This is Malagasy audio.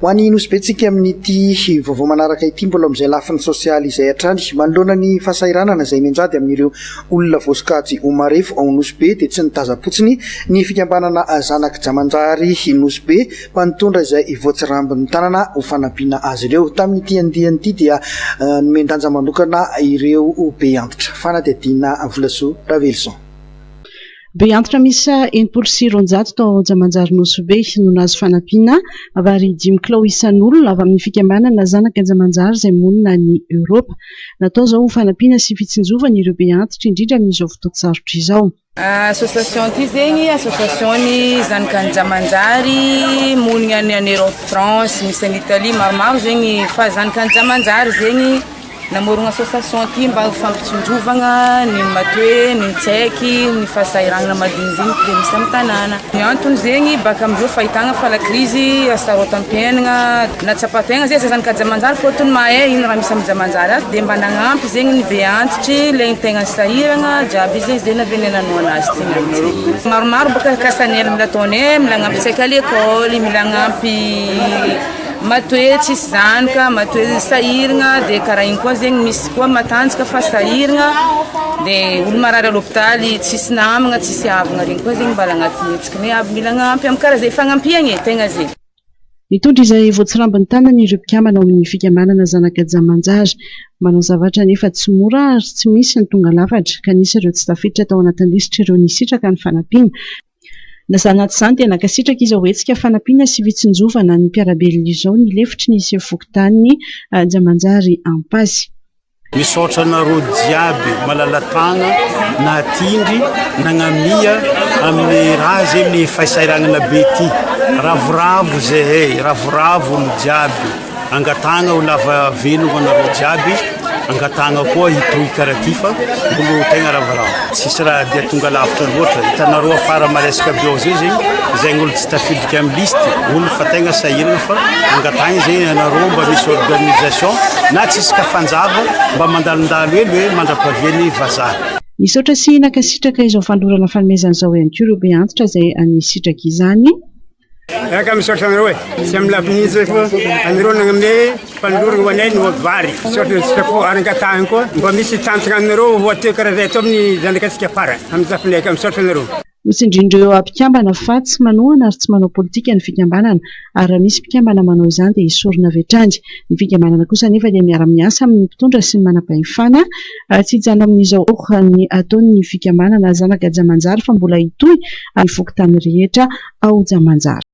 Ho an'i Nosy Be tsika amin'ity vaovao manaraka ity, mbola amin'izay lafiny sosialy izay hatrany. Manoloana ny fahasahiranana izay mianjady amin'ireo olona voasokajy ho marefo ao Nosy Be dia tsy nitazam-potsiny ny fikambanana Zanak'i Jamanjary Nosy Be fa nitondra izay voatsirambin'ny tanana ho fanampiana azy ireo. Tamin'ity andiany ity dia nomen-danja manokana ireo be antitra. Fanadihadiana Volasoa Raveloson. Be antitra miisa 260 tao Jamanjary Nosy Be no nahazo fanampiana vary 5 kilao isan'olona avy amin'ny fikambanana Zanaka Jamanjary izay monina any Eoropa. Natao izao ho fanampiana sy fitsinjovana ireo be antitra indrindra amin'izao fotoan-tsarotra izao. Association ity zegny association ny Zanaka Jamanjary monina any any Europe, France, misy any Italie, maromaro zegny fa Zanaka Jamanjary zegny namorogna association ty mba ho fampitsinjovagna ny matoe, ny tsaiky, ny fahasahiranana madinidiniky le misy amin'ny tanàna. Ny antony zegny baka amindreo fahitagna fa la crise hasarotam-piainagna nahatsapa-tegna zay Zanaka Jamanjary fôtony mahay ino raha misy amin'ny Jamanjary ato dia mba nagnampy zegny ny be antitry le tegna sahiragna jiaby izy zegny zay nahavianay nanohana azy ty niany. Maromaro bôka kasan'ela mila ataonay, mila agnampy tsaiky à l'école, mila agnampy matoe tsisy zanaka, matoe sahiragna dia karaha igny koa zegny misy koa matanjaka fa sahiragna dia olo marary à l'hôpitaly tsisy namagna, tsisy havagna regny koa zegny mbala agnatin'ny hetsikinay aby mila agnampy amin'ny karaha zay fagnampiagna e, tegna zay. Nitondra izay voatsirambin'ny tanany ireo mpikambana ao amin'ny fikambanana Zanaka Jamanjary. Manao zavatra nefa tsy mora ary tsy misy ny tonga lafatra ka nisy ireo tsy tafiditra tao anatin'ny lisitr'ireo nisitraka ny fanampiana. Na izany na tsy izany dia nankasitraka izao hetsika fanampiana sy fitsinjovana ny mpiara-belona izao ny lefitry ny sefo fokontany Jamanjary Ampasy. Misaotra anareo jiaby malala-tagna nahatindry nagnamia amin'ny raha zay ny fahasahiranana be ty. Ravoravo zahay, ravoravo olo jiaby. Angatahagna ho lava velogno anareo jiaby, angatahagna koa hitohy karaha ty fa olo tegna ravoravo. Tsisy raha dia tonga lavitra loatra. Hitanareo afara maresaka be ao zay zegny, zegny olo tsy tafiditra amin'ny liste, olo fa tegna sahiragna fa angatahigna zegny anareo mba misy organisation na tsisy kafanjava mba mandalondalo hely hoe mandrapavian'ny vazaha. Nisaotra sy nankasitraka izao fanolorana fanomezana izao ihany koa ireo be antitra izay nisitraka izany. Eka misaotra anareo e, tsy amin'ny lafiny intsony fa anareo nagnome fanolorana ho anay ny vary. Misaotra ny sitrapo ary angatahiny koa mba misy tanjona aminareo ho atao karaha izay atao amin'ny zanakatsika farany amin'ny lafiny eka misaotra anareo. Notsindrin'ireo mpikambana fa tsy manohana ary tsy manao politika ny fikambanana ary raha misy mpikambana manao izany dia esorina avy hatrany. Ny fikambanana kosa anefa dia miara-miasa amin'ny mpitondra sy ny manam-pahefana. Tsy hijanona amin'izao ny ataon'ny fikambanana Zanaka Jamanjary fa mbola hitohy amin'ny fokontany rehetra ao Jamanjary.